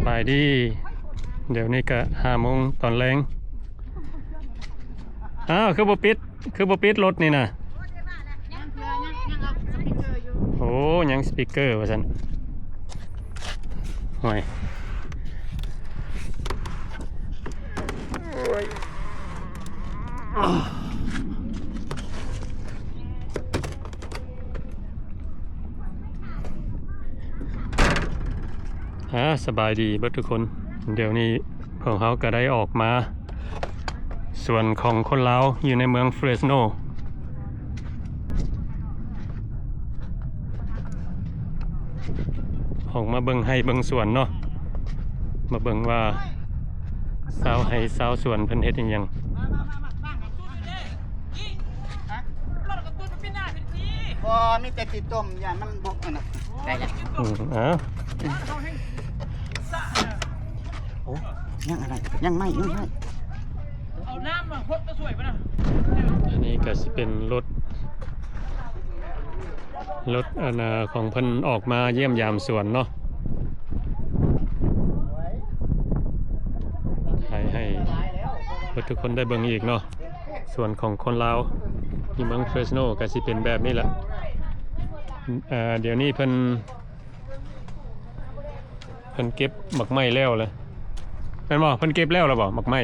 ສະບາຍດີ ດຽວນີ້ກະຫ້າໂມງຕອນແລງ. ອ້າວ ຄືບໍ່ປິດ ຄືບໍ່ປິດລົດນີ້ນະ? ໂອ້ ຍັງສະປີກເກີວ່າຊັ້ນ. ໂອ້ຍ ອາ ສະບາຍດີເບິດທຸກຄົນ. ດຽວນີ້ພວກເຮົາກະໄດ້ອອກມາສວນຂອງຄົນລາວຢູ່ໃນເມືອງເຟຣສໂນ. ອອກມາເບິ່ງໄຮ່ເບິ່ງສວນເນາະ ມາເບິ່ງວ່າຊາວໄຮ່ຊາວສວນເພິ່ນເຮັດອີ່ຫຍັງ. ບໍ່ ມີແຕ່ຂີ້ຕົມ ຢ້ານມັນບົກອັນນັ້ນ. ໄດ້ແລ້ວ ອືມ ເອົາ ໂອ້ ຍັງອັນນັ້ນ ຍັງໄມ້ ຍັງໄມ້. ເອົານ້ຳມາຫົດມາຊ່ວຍບໍ່ນະ? ອັນນີ້ກະຊິເປັນລົດ ລົດອັນ ຂອງເພິ່ນອອກມາຢ້ຽມຢາມສວນເນາະ. ຖ່າຍໃຫ້ເບິດທຸກຄົນໄດ້ເບິ່ງອີກເນາະ ສວນຂອງຄົນລາວຢູ່ເມືອງເຟຣສໂນກະຊິເປັນແບບນີ້ແຫຼະ. ດຽວນີ້ເພິ່ນ ເພິ່ນເກັບໝາກໄມ້ແລ້ວລະ ແມ່ນບໍ່? ເພິ່ນເກັບແລ້ວລະບໍ່ ໝາກໄມ້?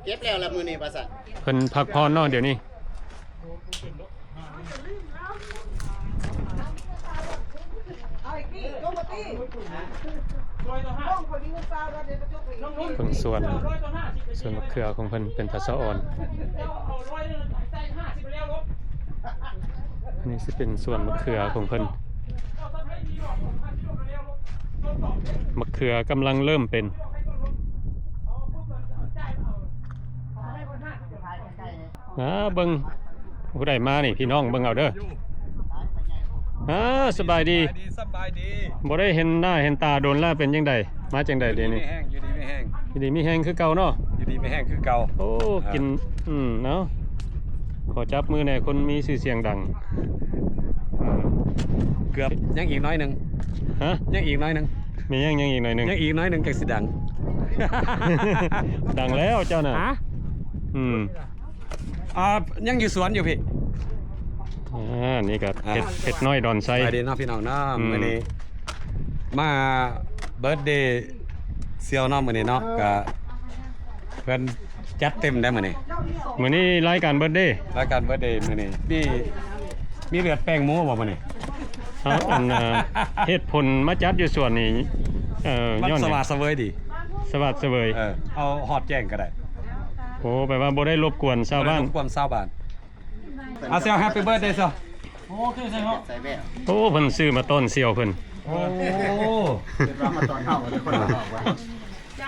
ເກັບແລ້ວລະມື້ນີ້ວ່າຊັ້ນ. ເພິ່ນພັກຜ່ອນເນາະດຽວນີ້. ເບິ່ງສວນ ສວນມະເຂືອຂອງເພິ່ນເປັນຕາສະອອນ. ອັນນີ້ຊິເປັນສວນມະເຂືອຂອງເພິ່ນ. ມະເຂືອກຳລັງເລີ່ມເປັນ. ອາ ເບິ່ງ ຜູ້ໃດມານີ້ ພີ່ນ້ອງເບິ່ງເອົາເດີ. ອາ ສະບາຍດີ ສະບາຍດີ ສະບາຍດີ. ບໍ່ໄດ້ເຫັນໜ້າເຫັນຕາດົນແລ້ວ ເປັນຈັ່ງໃດ ມາຈັ່ງໃດດຽວນີ້? ຢູ່ດີມີແຮງ ຢູ່ດີມີແຮງ ຢູ່ດີມີແຮງຄືເກົ່າເນາະ. ຢູ່ດີມີແຮງຄືເກົ່າ. ໂອ້ ອ່າ ກິນ ອືມ ເອົາ ຂໍຈັບມືແດ່ ຄົນມີຊື່ສຽງດັງ. ເກືອບ ຍັງອີກໜ້ອຍໜຶ່ງ. ຮະ? ຍັງອີກໜ້ອຍໜຶ່ງ. ມີຫຍັງ? ຍັງອີກໜ້ອຍໜຶ່ງ. ຍັງອີກໜ້ອຍໜຶ່ງ ຈັ່ງຊິດັງ. ດັງແລ້ວເຈົ້ານະ. ຮະ? ອືມ. ອ່າ ຍັງຢູ່ສວນຢູ່ພີ້. ອ່າ ນີ້ກະ ອ່າ ເພັດ ເພັດນ້ອຍດອນໄຊ. ສະບາຍດີເນາະພີ່ນ້ອງເນາະ. ອືມ ມື້ນີ້ມາເບີດເດ ສ່ຽວເນາະ ມື້ນີ້ເນາະ. ເອີ ກະເພິ່ນຈັດເຕັມໄດ໋ມື້ນີ້. ມື້ນີ້ລາຍການເບີດເດ ລາຍການເບີດເດມື້ນີ້. ມີ ມີເລືອດແປ້ງໝູບໍ່ມື້ນີ້? ເອົາ ອັນ ເຫດຜົນມາຈັດຢູ່ສວນນີ້ ເອີ ມັນ ຍ້ອນຫຍັງ? ສະຫວາດສະເຫວີຍດີ ສະຫວາດສະເຫວີຍ. ເອີ ເອົາຮອດແຈ້ງກະໄດ້. ໂອ້ ແປວ່າບໍ່ໄດ້ລົບກວນຊາວບ້ານ ບໍ່ໄດ້ລົບກວນຊາວບ້ານ. ອາ ເຊວ ແຮັບປີ້ເບີດເດ ເຊວ. ໂອເຄ ໃສ່ເນາະ ໃສ່ແວ່ນ. ໂອ້ ເພິ່ນຊື້ມາຕ້ອນສ່ຽວເພິ່ນ. ໂອ້ ເພິ່ນວ່າມາຕ້ອນເຮົາ ຄົນບ້ານນອກວ່າ.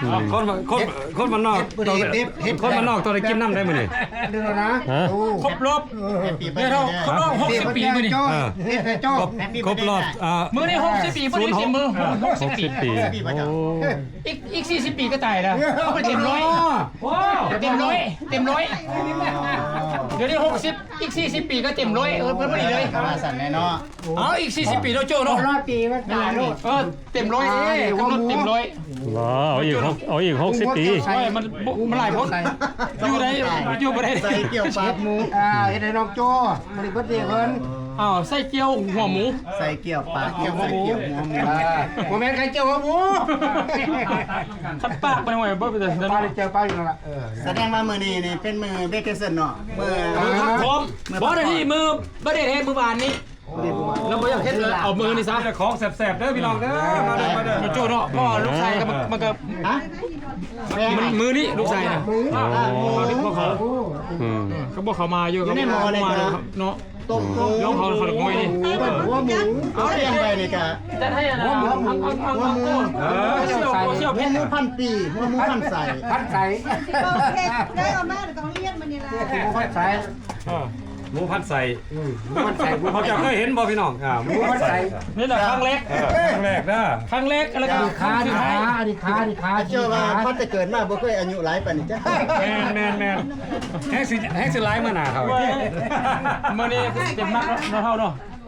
ອືມ ຄົນ ຄົນ ຄົນບ້ານນອກ ເຮັດ ເຮັດ ຄົນບ້ານນອກຕ້ອງໄດ້ກິນນ້ຳໄດ໋ມື້ນີ້. ເດີນແລ້ວນະ. ຮະ? ໂອ້ ຄົບລົບ ເອີ ແມ່ເຖົ້າ ຄົບລົບຫົກສິບປີມື້ນີ້. ເອີ ເຮັດໃຫ້ໂຈ້ ຄົບ ຄົບລົບ ອ່າ ມື້ນີ້ຫົກສິບປີ ມື້ນີ້ຊິມື້ຫົກສິບປີ. ຫົກສິບປີ ໂອ້ ອີກ ອີກສີ່ສິບປີກະຕາຍແລ້ວ ເອົາໄປເຕັມຮ້ອຍ. ໂອ້ ເຕັມຮ້ອຍ ເຕັມຮ້ອຍ. ດຽວນີ້ຫົກສິບ ອີກສີ່ສິບປີກະເຕັມຮ້ອຍ. ເອີ ເພິ່ນພໍດີເລີຍ ວ່າຊັ້ນແຫຼະເນາະ. ເອົາອີກສີ່ສິບປີເນາະໂຈ້ເນາະ. ຮ້ອຍປີມັນຕາຍໂລດ. ເອີ ເຕັມຮ້ອຍເດ້ ກຳນົດເຕັມຮ້ອຍ. ວ້າວ ເອົາອີກຫົກ ເອົາອີກຫົກສິບປີ. ໂອ້ຍ ມັນ ມັນຫຼາຍໂພດ ຢູ່ໄດ້ ຢູ່ບໍ່ໄດ້. ໃສ່ກ່ຽວປາກໝູ ອ່າ ເຮັດໃຫ້ນ້ອງໂຈ້ ບໍ່ໄດ້ເບີດເດເພິ່ນ. ອ້າວ ໃສ່ກ່ຽວຫົວໝູ ໃສ່ກ່ຽວປາກໝູ ໃສ່ກ່ຽວຫົວໝູ. ອ່າ ບໍ່ແມ່ນໄຂ່ກ່ຽວຫົວໝູ ຄັນປາກມັນຫ້ວຍບໍ່ເປັນຕາ ປາກເຈົ້າປາກຢູ່ນັ້ນລະ. ເອີ ສະແດງວ່າມື້ນີ້ນີ້ເປັນມື້ເວເຄເຊິນເນາະ ມື້ ມື້ພັກຜ່ອນ. ບໍ່ໄດ້ ມື້ເບີດເດແທ້ມື້ວານນີ້. ລາວບໍ່ຢາກເຮັດເລີຍ ເອົາມື້ນີ້ຊະ. ມີແຕ່ຂອງແຊບໆເດີພີ່ນ້ອງເດີ. ມາເດີ ມາເດີ ມາໂຈ້ເນາະ. ເພາະວ່າລູກຊາຍກະມັນກະ ຮະ? ມື້ນີ້ລູກຊາຍນະ ມື້ນີ້ ອໍ ພວກເຂົາ ອືມ ກະບໍ່ເຂົ້າມາຢູ່ ຢູ່ໃນໝໍ້ນີ້ເນາະ. ຕົ້ມໝູ ລອງເອົາເຂົ້າໝູນີ້ ຫົວໝູ ເອົາຕຽງໄປນີ້ກະ ຈັດໃຫ້ອັນນັ້ນ ເອົາ ເອົາ ເອົາ ເອີ ສ່ຽວ ສ່ຽວເຜັດ ໝູພັນປີ ຫົວໝູພັນໄຊ ພັນໄຊ. ຊິບອກເຮັດ ໄດ້ເອົາມາແລ້ວກະຮຽນມື້ນີ້ລະ ໝູພັນໄຊ. ເອີ ໝູພັນໄຊ. ອືມ ໝູພັນໄຊ. ພວກເຈົ້າເຄີຍເຫັນບໍ່ພີ່ນ້ອງ? ອ່າ ໝູພັນໄຊ ນີ້ລະຄັ້ງແລກ. ເອີ ຄັ້ງແລກເດີ ຄັ້ງແລກ. ແລ້ວກະ ອັນນີ້ຂາ ອັນນີ້ຂາ ອັນນີ້ຂາ ເຈົ້າວ່າພັດແຕ່ເກີດມາບໍ່ເຄີຍອາຍຸຫຼາຍປານນີ້ຈ້ະ. ແມ່ນ ແມ່ນ ແມ່ນ. ແຮງຊິ ແຮງຊິຫຼາຍມາໜ້າເຮົາ. ມື້ນີ້ເຕັມໜັກເນາະ ເຮົາເນາະ.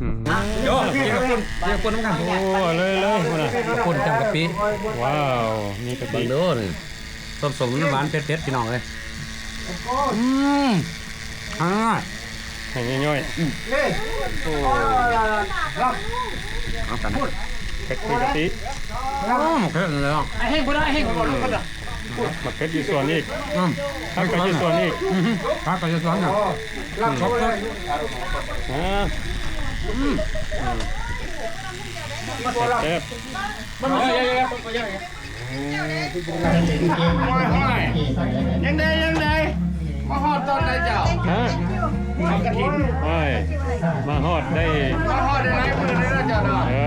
ອືມ ໂອ້ ກິນກັບປຸ້ນ ກິນກັບປຸ້ນນຳກັນ ໂອ້ ເລີຍໆ ພຸ້ນນະ ກັບປຸ້ນຈ້ຳກະປິ ວ້າວ ມີກະປິ ເບິ່ງເດີນີ້ ສົ້ມໆ ມັນຫວານເຜັດໆ ພີ່ນ້ອງເອີຍ ອືມ ອ່າ ໃຫ້ຍ່ອຍໆ ອືມ ໂອ້ ເອົາກັນ ເຜັດກະປິ ໂອ້ ເຜັດເລີຍ ແຫ້ງບໍ່ໄດ້ ແຫ້ງບໍ່ໄດ້ ໝາກເຜັດຢູ່ສວນອີກ ອືມ ຜັກກໍຢູ່ສວນອີກ ອືມ ຜັກກໍຢູ່ສວນນະ ອືມ ອາ ອືມ ແຊບໆ ຍັງໃດ ຍັງໃດ ມາຮອດຕອນໃດເຈົ້າ? ຮະ? ມາກະຖິນ ໂອ້ຍ ມາຮອດໄດ້ ມາຮອດໄດ້ຫຼາຍມື້ແລ້ວເຈົ້າເນາະ ເອີ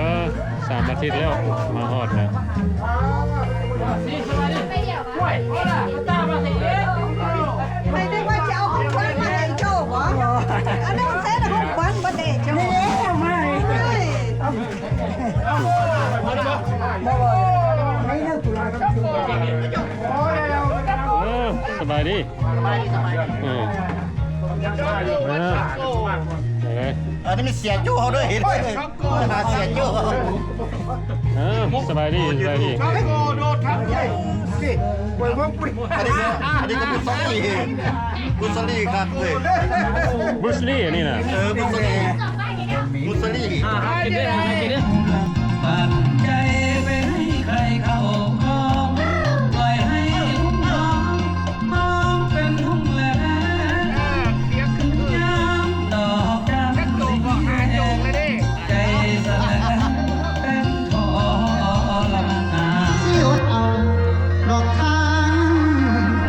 ສາມອາທິດແລ້ວ ມາຮອດນະ ໃຜໄດ້ວ່າຈະເອົາຂອງຂວັນມາໃຫ້ເຈົ້າບໍ? ອັນນັ້ນໃຊ້ຂອງຂວັນບໍ່ໄດ້ເຈົ້າ ນີ້ແຫຼະ ເອົາມາໃຫ້ ເອີ ສະບາຍດີ ສະບາຍດີ ສະບາຍດີ ເອີ ເອີ ອັນນີ້ມັນເສຍໂຈ້ເຮົາເດີ ເຫັນ ເສຍໂຈ້ ເອີ ສະບາຍດີ ສະບາຍດີ ອັນນີ້ກໍ ອັນນີ້ກໍບຸສລີ ບຸສລີຄັກເວີຍ ບຸສລີອັນນີ້ນະ ເອີ ບຸສລີ ບຸສລີ ອ່າ ກິນເດີ ກິນເດີ ປັນໃຈໄປໃຫ້ໃຄເຂົ້າຂອງ ປ່ອຍໃຫ້ຫຸ້ມນ້ອງ ມອງເປັນຫຸ້ມແລ ຍາມດອກຈານສີແດງ ໃຈສະແຫຼງເປັນທໍລະມານ ຊິອົດເອົາດອກທາງ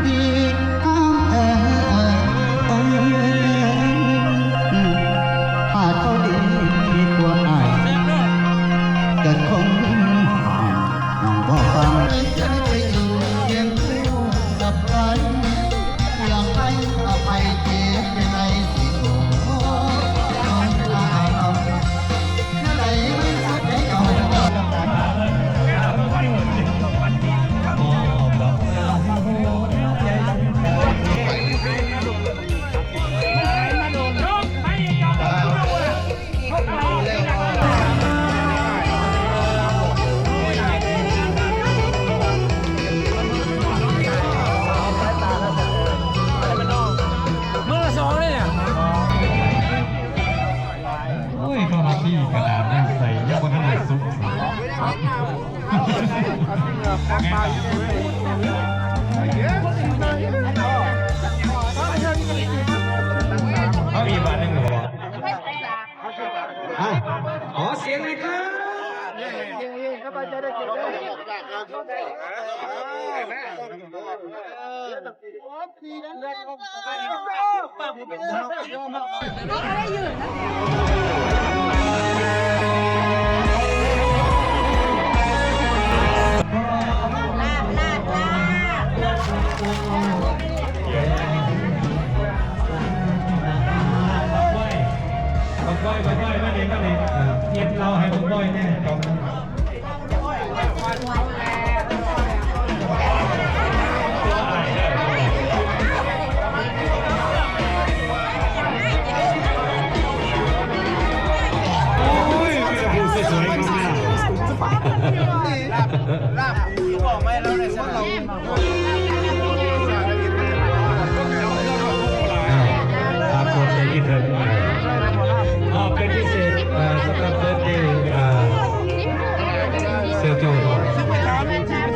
ທີ່ງາມແທ້ ເອີ ຖ້າເຈົ້າດີກວ່າອ້າຍ ຈະຄົງຫ້າມນ້ອງບໍ່ຟັງ ໃນໃຈໄປຢູ່ຄຽງຄູ່ກັບໃຜ ມື້ລະສອງເດ້ ໂອ້ຍ ເຂົ້າມາທີ່ກະດານຍັງໃສ່ ຍັງບໍ່ທັນໄດ້ສຸກ ເອົາອີກບາດໜຶ່ງບໍ່? ອ່ະ ຂໍສຽງໜ້ອຍຄັບ. ບັກບອຍ ບັກບອຍ ມານີ້ ມານີ້ ເອີ ເຮັດເຫຼົ້າໃຫ້ບັກບອຍແດ່. ໂອ້ຍ ມີແຕ່ຜູ້ສວຍໆ ງາມໆ ລາບ ລາບ ບອກໄວ້ແລ້ວໃນສະໜາມ. ອ່າ ຂອບໃຈທີ່ເຖິງ ອ່າ ເປັນພິເສດ ອ່າ ສຳລັບເບີດເດ ອ່າ ເສືອໂຈ້ ຂອບໃຈເປັນພິເສດ.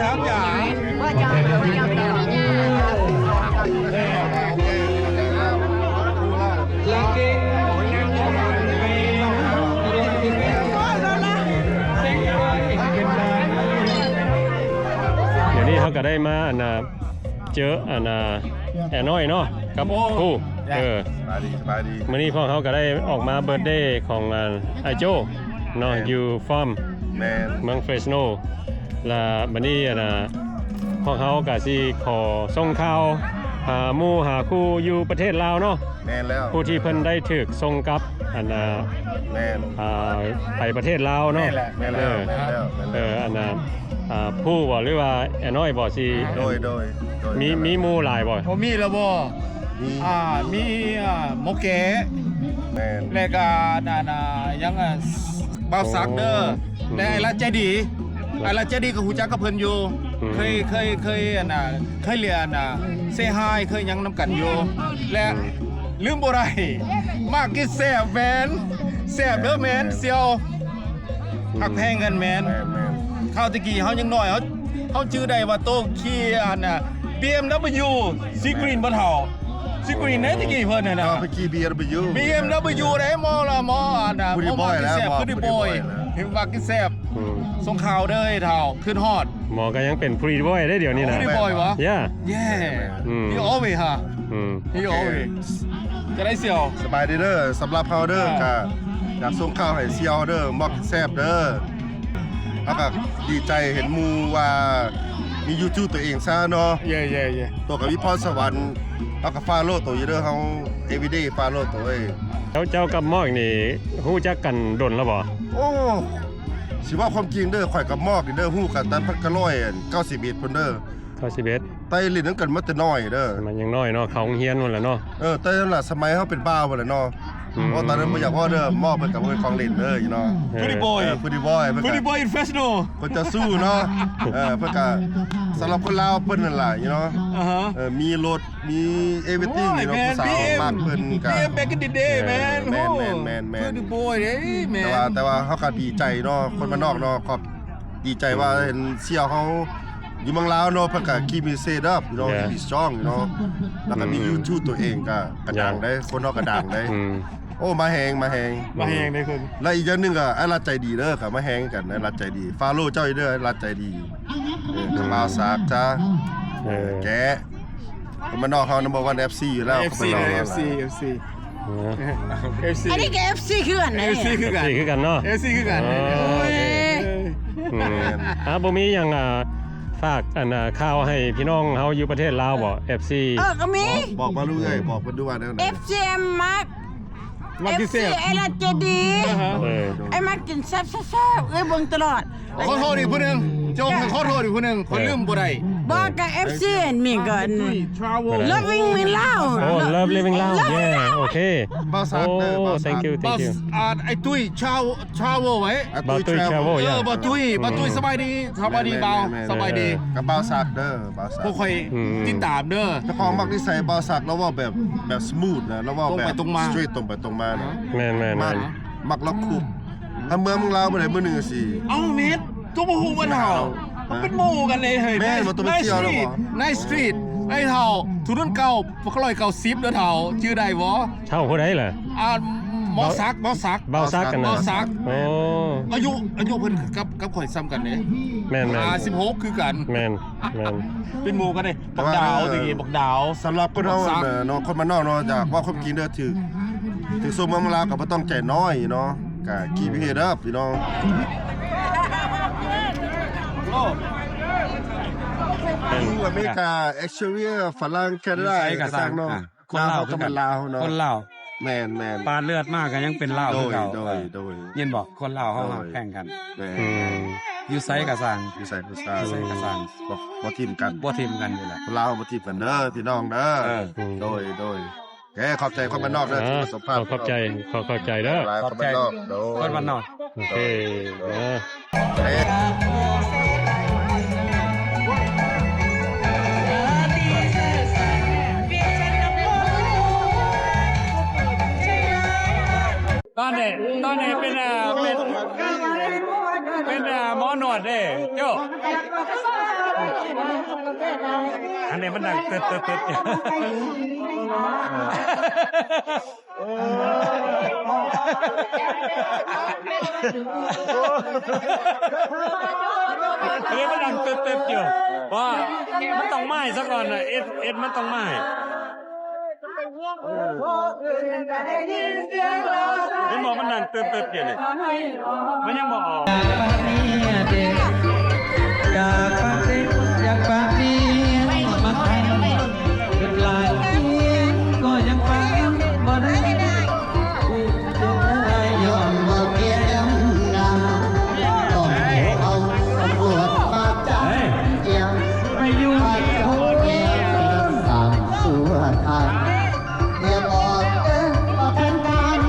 ດຽວນີ້ເຮົາກໍໄດ້ມາ ອັນນ່າ ເຈີ ອັນນ່າ ແອນ້ອຍເນາະ ກັບ ໂອ້ ຜູ້ ເອີ ສະບາຍດີ ສະບາຍດີ. ມື້ນີ້ພວກເຮົາກໍໄດ້ອອກມາເບີດເດຂອງ ອ່າ ອ້າຍໂຈ້ເນາະ ແມ່ນ ຢູ່ຟາມ ແມ່ນ ເມືອງເຟຣສໂນ ລະບັດນີ້ ອັນນ່າ ພວກເຮົາກະຊິຂໍສົ່ງຂ່າວຫາໝູ່ຫາຄູ່ຢູ່ປະເທດລາວເນາະ. ແມ່ນແລ້ວ ຜູ້ທີ່ເພິ່ນໄດ້ຖືກສົ່ງກັບ ອັນນ່າ ແມ່ນ ອ່າ ໄປປະເທດລາວເນາະ. ແມ່ນແລ້ວ ແມ່ນແລ້ວ ເອີ ແມ່ນແລ້ວ ເອີ ອັນນ່າ ອ່າ ຜູ້ບໍ ຫຼືວ່າແອນ້ອຍບໍ ຊິ ໂດຍ ໂດຍ ໂດຍ ມີ ມີໝູ່ຫຼາຍບໍ? ໂອ້ ມີແລ້ວບໍ? ມີ ອ່າ ມີ ອ່າ ໝໍແກ ແມ່ນ ແລະກະ ອັນ ອັນ ຫຍັງ ບ່າວສັກເດີ ແລະໄອ້ລັດໃຈດີ ໄອ້ລັດໃຈດີກໍຮູ້ຈັກກັບເພິ່ນຢູ່ ເຄີຍ ເຄີຍ ເຄີຍ ອັນ ເຄີຍລຽນ say hi ເຄີຍຫຍັງນຳກັນຢູ່ ແລະລືມບໍ່ໄດ້ ໝາກກິນແຊບແມ່ນ ແຊບເດີແມ່ນ ສ່ຽວ ຮັກແພງກັນແມ່ນ ແມ່ນໆ ຄາວແຕ່ກີ້ເຮົາຍັງນ້ອຍ ເຮົາ ເຮົາຈື່ໄດ້ວ່າໂຕຂີ່ອັນນ່າ ບີເອັມດັບເບິນຢູ ສີກຣີນບໍ່ເຖົ້າ ສີກຣີນເດ້ແຕ່ກີ້ເພິ່ນຫັ້ນນ່າ ເຮົາໄປຂີ່ບີເອັມດັບເບິນຢູ ບີເອັມດັບເບິນຢູເດ້ ໝໍລະໝໍອັນນ່າ Pretty boy ແລ້ວ Pretty boy ເຫັນວ່າກິນແຊບ ອືມ ສົ່ງຂ່າວເດີເຖົ້າ ຂຶ້ນຮອດ ໝໍກໍຍັງເປັນ Pretty boy ເດ້ດຽວນີ້ນະ Pretty boy ຫວາ Yeah Yeah ອືມ He always ຮະ ອືມ He always ຈະໄດ້ສ່ຽວ ສະບາຍດີເດີ ສຳລັບເຮົາເດີ ອ່າ ກະຢາກສົ່ງຂ່າວໃຫ້ສ່ຽວເຮົາເດີ ໝໍກິນແຊບເດີ ເຮົາກະດີໃຈເຫັນໝູ່ວ່າມີ YouTube ໂຕເອງຊະເນາະ ເຢໆໆ ໂຕກະມີພອນສະຫວັນ ເຮົາກະ follow ໂຕຢູ່ເດີ ເຮົາ everyday follow ໂຕເອີຍ ແລ້ວເຈົ້າກັບໝໍນີ້ຮູ້ຈັກກັນດົນແລ້ວບໍ່? ໂອ້ ຊິເວົ້າຄວາມຈິງເດີ ຂ້ອຍກັບໝໍນີ້ເດີ ຮູ້ກັນຕັ້ງແຕ່ພັນເກົ້າຮ້ອຍເກົ້າສິບເອັດພຸ້ນເດີ ເກົ້າສິບເອັດ ໄຕ່ຫຼິ້ນນຳກັນມາແຕ່ນ້ອຍເດີ ສະໄໝຍັງນ້ອຍເນາະ ເຂົ້າໂຮງຮຽນພຸ້ນແຫຼະເນາະ ເອີ ແຕ່ນັ້ນລະສະໄໝເຮົາເປັນບ່າວພຸ້ນແຫຼະເນາະ ອືມ ໂອ້ ຕອນນັ້ນບໍ່ຢາກເວົ້າເດີ ໝໍເພິ່ນກະບໍ່ແມ່ນຂອງຫຼິ້ນເດີ you know ເອີ Pretty boy ເອີ Pretty boy ເພິ່ນກະ Pretty boy in Fresno ເພິ່ນຈະສູ້ເນາະ ເອີ ເພິ່ນກະ ສຳລັບຄົນລາວເພິ່ນນັ້ນລະ you know ອ່າຮະ ເອີ ມີລົດ ມີ everything ໂອ້ຍ you know ແມ່ນ ຜູ້ສາວມັກເພິ່ນກະ ບີເອັມ back in the day ແມ່ນ ແມ່ນ ໂອ້ ແມ່ນ ແມ່ນ Pretty boy ເດ້ແມ່ນ ແຕ່ວ່າ ແຕ່ວ່າເຮົາກະດີໃຈເນາະ ຄົນບ້ານນອກເນາະ ກໍ ດີໃຈວ່າເຫັນສ່ຽວເຮົາຢູ່ເມືອງລາວເນາະ ເພິ່ນກະ keep me safe up you know keep me strong you know ແລ້ວກະມີ YouTube ໂຕເອງກະ ກະດັງໄດ໋ ຄົນເຮົາກະດັງໄດ໋ ອືມ ໂອ້ ມາແຮງ ມາແຮງ ມາແຮງເດ້ເພິ່ນ ແລະອີກຢ່າງໜຶ່ງກະ ອ້າຍລັດໃຈດີເດີ ກະມາແຮງກັນ ອ້າຍລັດໃຈດີ follow ເຈົ້າຢູ່ເດີ ອ້າຍລັດໃຈດີ ເອີ ກະບ່າວສັກຈ້າ ເອີ ແກະ ຄົນບ້ານນອກເຮົາ number one ເອັຟຊີ ຢູ່ແລ້ວ ເອັຟຊີ ເອັຟຊີ ເອັຟຊີ ເອັຟຊີ ອັນນີ້ກໍເອັຟຊີຄືກັນນະ ເອັຟຊີຄືກັນ ເອັຟຊີຄືກັນເນາະ ເອັຟຊີຄືກັນ ໂອ້ຍ ອືມ ອ່າ ບໍ່ມີຫຍັງ ອ່າ ຝາກ ອັນ ອ່າ ຂ່າວໃຫ້ພີ່ນ້ອງເຮົາຢູ່ປະເທດລາວບໍ່ ເອັຟຊີ ເອີ ກໍມີ ບອກ ບອກມາລູກເອີຍ ບອກເພິ່ນດູວ່າແນວໃດ ເອັຟຊີ ອ້າຍມັກ ມັກກິນແຊບ ເອັຟຊີ ອ້າຍລັດໃຈດີ ເອີ ອ້າຍມັກກິນແຊບໆ ເອື້ອຍເບິ່ງຕະຫຼອດ ຂໍໂທດອີກຜູ້ໜຶ່ງ ໂຈກ ຂໍໂທດອີກຜູ້ໜຶ່ງ ຂ້ອຍລືມບໍ່ໄດ້ ບໍ່ ກະເອັຟຊີ ອັນນີ້ກໍ Loving Me Loud ໂອ້ Loving Me Loud yeah ໂອເຄ ບ່າວສັກເດີ thank you thank you ອ່າ ອ້າຍຕຸ້ຍ travel ໄວ້ ບ່າວຕຸ້ຍ travel ເອີ ບ່າວຕຸ້ຍ ບ່າວຕຸ້ຍ ສະບາຍດີ ສະບາຍດີບ່າວ ສະບາຍດີ ກັບບ່າວສັກເດີ ບ່າວສັກ ພວກຂ້ອຍຕິດຕາມເດີ ເຈົ້າຂອງມັກນິໄສບ່າວສັກ ລາວເວົ້າແບບ ແບບ smooth ນະ ລາວເວົ້າແບບ straight ຕົງໄປຕົງມານະ ແມ່ນໆ ມັກລາວຄຸບ ຖ້າເມືອງລາວມື້ໃດມື້ໜຶ່ງຊິ ເອົ້າ ແມ່ນ ຕົວບໍ່ຮູ້ວ່າເຖົ້າ ເອີ ມັນເປັນໝູ່ກັນເດ້ເຮີ້ຍ ແມ່ນບໍ່ ຕົວໄປທ່ຽວແລ້ວບໍ່ Nice Street ໄອ້ເຖົ້າ ຖະໜົນເກົ່າ ເກົ້າຮ້ອຍເກົ້າສິບເດີເຖົ້າ ຈື່ໄດ້ບໍ່ ເຖົ້າຜູ້ໃດລະ ອ່າ ໝໍສັກ ໝໍສັກ ບ່າວສັກ ບ່າວສັກ ຫັ້ນນະ ບ່າວສັກ ໂອ້ ອາຍຸ ອາຍຸເພິ່ນກັບ ກັບຂ້ອຍສ່ຳກັນເດ້ ແມ່ນໆ ຫ້າສິບຫົກຄືກັນ ແມ່ນ ແມ່ນ ເປັນໝູ່ກັນເດ້ ບັກດາວ ແຕ່ວ່າ ຕະກີ້ບັກດາວ ສຳລັບຄົນເຮົາເນາະ ຄົນບ້ານນອກເນາະ ຢາກເວົ້າຄວາມຈິງເດີ ຖືກ ຖືກສົ່ງເມືອງລາວກໍບໍ່ຕ້ອງໃຈນ້ອຍເນາະ ກໍ keep it up you know ຢູ່ອາເມລິກາ ອອສເຕຣເລັຍ ຝຣັ່ງ ແຄນາດາ ຢູ່ໃສກໍຊ່າງ ກໍຊ່າງເນາະ ລາວເຮົາກໍແມ່ນລາວເນາະ ຄົນລາວ ແມ່ນໆ ປາດເລືອດມາກໍຍັງເປັນລາວຄືເກົ່າ ໂດຍ ໂດຍ ຍິນບໍ່ ຄົນລາວເຮົາຮັກແພງກັນ ແມ່ນ ອືມ ຢູ່ໃສກໍຊ່າງ ຢູ່ໃສກໍຊ່າງ ຢູ່ໃສກໍຊ່າງ ບໍ່ ບໍ່ຖິ້ມກັນ ບໍ່ຖິ້ມກັນຢູ່ແລ້ວ ຄົນລາວບໍ່ຖິ້ມກັນເດີ ພີ່ນ້ອງເດີ ເອີ ໂດຍ ໂດຍ ເອີ ຂອບໃຈຄົນບ້ານນອກເດີ ທີ່ມາສຳພາດ ຂອບໃຈ ຂໍຂອບໃຈເດີ ຂອບໃຈຄົນບ້ານນອກ ໂດຍ ຄົນບ້ານນອກ ໂອເຄ ເອີ ຕອນນີ້ ຕອນນີ້ເປັນ ເອີ ເປັນ ເປັນ ເອີ ໝໍນວດເດ້ ໂຈ້ ອັນນີ້ມັນດັງຕຶດໆໆ ອັນນີ້ມັນດັງຕຶດໆຢູ່ ເພາະວ່າມັນຕ້ອງໝາຍຊະກ່ອນນະ ເອັດ ເອັດມັນຕ້ອງໝາຍ ເຫັນບໍ່ ມັນດັງຕຶດໆຢູ່ນີ້ ມັນຍັງບໍ່ອອກ ຢາກປະເທດ ຢາກປະເທດ ຢາກປະເທດ ມັກເຮັດຫຼາຍ ກໍຍັງປະບໍ່ໄດ້ ຜູ້ເຈົ້າອ້າຍຍ້ອນບໍ່ກຽມໜ້າ ຕ້ອງເອົາຕຳຫຼວດມາຈັບ ເອີ ໄປຢູ່ ໄປໂຮງແຮມ ສ້າງຕົວທ່ານ ແນວອອກເດີ ບໍ່ເປັນການ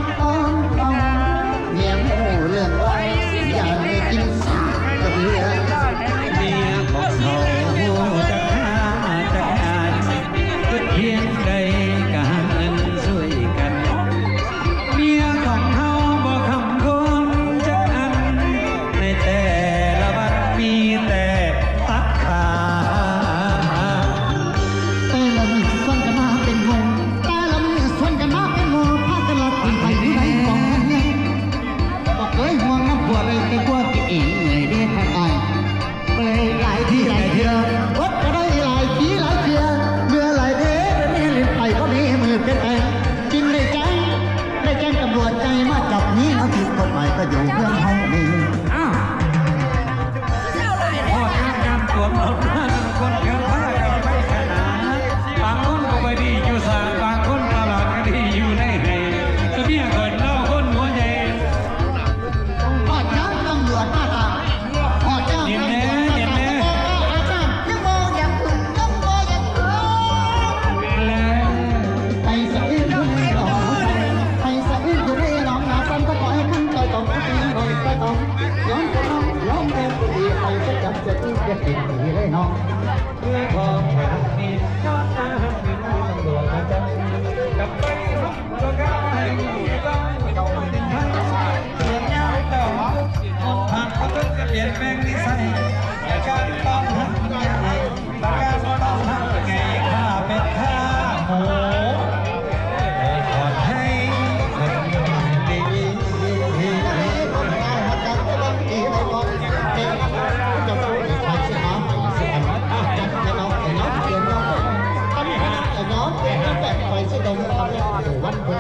ອ່າ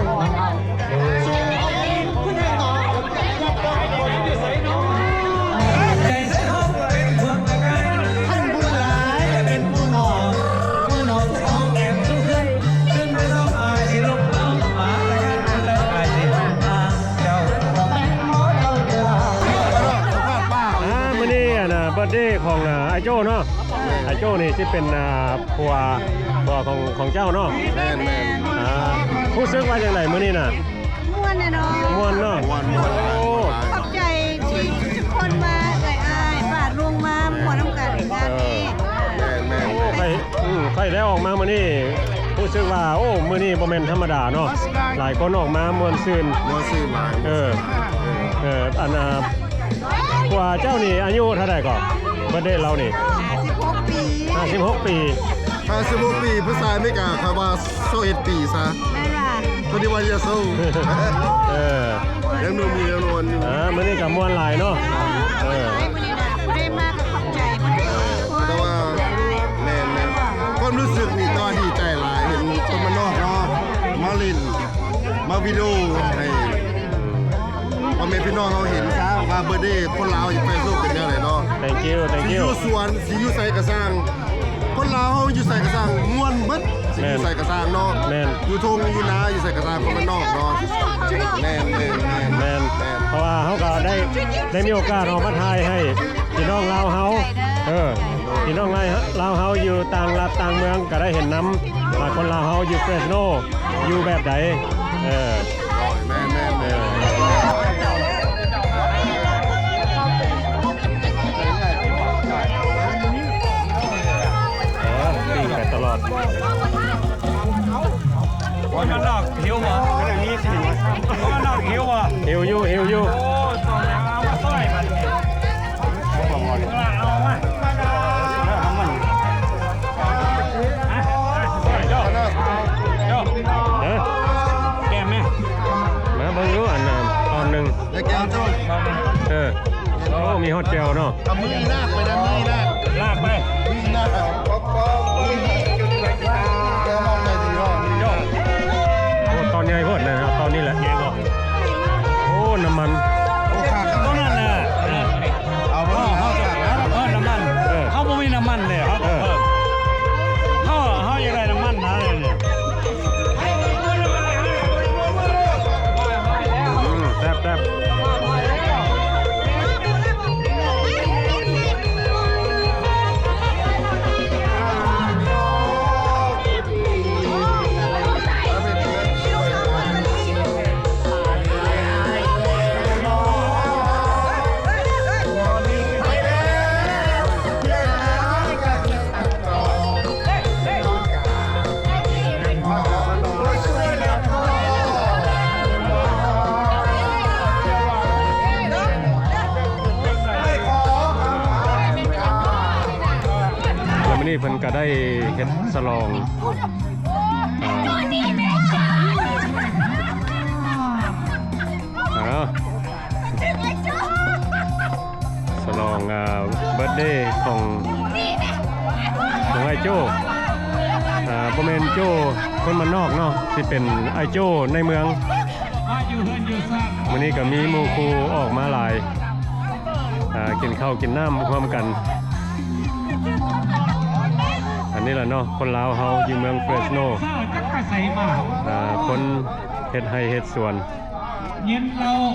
ມື້ນີ້ອັນນ່າ ເບີດເດຂອງ ອ່າ ອ້າຍໂຈ້ເນາະ. ແມ່ນ ອ້າຍໂຈ້ນີ້ຊິເປັນ ອ່າ ຜົວ ຜົວຂອງ ຂອງເຈົ້າເນາະ. ແມ່ນໆ ອ່າ ຮູ້ສຶກວ່າຈັ່ງໃດມື້ນີ້ນະ? ມ່ວນແນ່ນອນ ມ່ວນເນາະ. ມ່ວນໆ ໂອ້ ຂອບໃຈທີ່ທຸກຄົນມາ ເອື້ອຍອ້າຍປ້າລຸງມາມ່ວນນຳກັນງານນີ້. ເອີ ແມ່ນໆ ໂອ້ ຂ້ອຍ ອືມ ຂ້ອຍໄດ້ອອກມາມື້ນີ້ ຮູ້ສຶກວ່າ ໂອ້ ມື້ນີ້ບໍ່ແມ່ນທຳມະດາເນາະ. ຫຼາຍຄົນອອກມາມ່ວນຊື່ນ ມ່ວນຊື່ນຫຼາຍ. ເອີ ເອີ ອັນນ່າ ຜົວເຈົ້ານີ້ອາຍຸເທົ່າໃດກໍ? ເບີດເດລາວນີ້ ຫ້າສິບຫົກປີ. ຫ້າສິບຫົກປີ ຫ້າສິບຫົກປີ ພາສາອາເມລິກາເຂົາວ່າຊາວເອັດປີຊະ. ແມ່ນວ່າ ເພິ່ນວ່າ ເຢຍໂຊ ເອີ ຍັງໜຸ່ມຢູ່ ຍັງນວນຢູ່. ອ່າ ມື້ນີ້ກໍມ່ວນຫຼາຍເນາະ. ເອີ ຜູ້ໃດມາກໍຂອບໃຈເພິ່ນ. ແຕ່ວ່າ ແມ່ນໆ ຄວາມຮູ້ສຶກນີ້ກໍດີໃຈຫຼາຍ ເຫັນຄົນບ້ານນອກເນາະ ມາຫຼິ້ນ ມາວິດີໂອໃຫ້ພໍ່ແມ່ພີ່ນ້ອງເຮົາເຫັນຊະວ່າເບີດເດຄົນລາວຢູ່ແຟຣະໂຊເປັນແນວໃດເນາະ. Thank you, thank you. ຊິຢູ່ສວນ ຊິຢູ່ໃສກະຊ່າງ ຄົນລາວເຮົາຢູ່ໃສກະຊ່າງມ່ວນເບິດ. ຊິຢູ່ໃສກະຊ່າງເນາະ. ແມ່ນ ຢູ່ທົ່ງຢູ່ນາ ຢູ່ໃສກະຊ່າງ ຄົນບ້ານນອກເນາະ. ແມ່ນໆໆ ແມ່ນ ເພາະວ່າເຮົາກໍໄດ້ ໄດ້ມີໂອກາດອອກມາຖ່າຍໃຫ້ພີ່ນ້ອງລາວເຮົາ. ເອີ ພີ່ນ້ອງລາວເຮົາຢູ່ຕ່າງລັດຕ່າງເມືອງກໍໄດ້ເຫັນນຳວ່າຄົນລາວເຮົາຢູ່ເຟຣສໂນຢູ່ແບບໃດ. ເອີ ແມ່ນໆໆ ເອີ ເອີ ປີ້ງໄປຕະຫຼອດ. ຄົນບ້ານນອກຫິວບໍ່? ຄົນບ້ານນອກຫິວບໍ່? ຫິວຢູ່ ຫິວຢູ່. ໂອ້ ຕ້ອງໄດ້ເອົາມາຊ່ອຍບັດນີ້. ເອົາມາ ເອົາມາ. ໂຈ້ ໂຈ້ ຮະ? ແກ້ມແມ່. ມາເບິ່ງດູອັນນັ້ນຕອນໜຶ່ງ. ເອີ ແກ້ມໂຈ້. ເອີ ໂອ້ ມີຮອດແຈ່ວເນາະ. ເອົາມືອີນາກໄປນຳ ມືອີນາກ ລາກໄປ ມືອີນາກ. ໂອ້ ໂອ້ ຕອນໃຫຍ່ໂພດນະ ເອົາຕອນນີ້ແຫຼະ. ໂອ້ ນ້ຳມັນ ໂອ້ ຄັກ ຕອນນັ້ນນະ. ເອີ ເອົາ ເຮົາ ເຮົາ ເຮົາ ເຮົາ ນ້ຳມັນ ເອີ ເຮົາບໍ່ມີນ້ຳມັນເດ້ ເຮົາ ເອີ ເຮົາ ເຮົາຢາກໄດ້ນ້ຳມັນນະ. ອືມ ແຊບໆ. ແລ້ວມື້ນີ້ເພິ່ນກໍໄດ້ເຮັດສະຫຼອງ ເອົາ ສະຫຼອງ ອ່າ ເບີດເດຂອງ ຂອງອ້າຍໂຈ້ ອ່າ ບໍ່ແມ່ນໂຈ້ຄົນບ້ານນອກເນາະ ຊິເປັນອ້າຍໂຈ້ໃນເມືອງ. ມື້ນີ້ກໍມີໝູ່ຄູ່ອອກມາຫຼາຍ ອ່າ ກິນເຂົ້າກິນນ້ຳຮ່ວມກັນ. ອັນນີ້ລະເນາະ ຄົນລາວເຮົາຢູ່ເມືອງເຟຣສໂນ ອ່າ ຄົນເຮັດໄຮ່ເຮັດສວນ.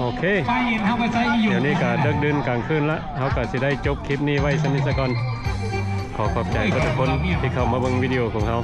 ໂອເຄ ດຽວນີ້ກໍເດິກດື່ນກາງຄືນລະ ເຮົາກໍຊິໄດ້ຈົບຄລິບນີ້ໄວ້ສ່ຳນີ້ສາກ່ອນ. ຂໍຂອບໃຈເບິດທຸກຄົນທີ່ເຂົ້າມາເບິ່ງວິດີໂອຂອງເຮົາ.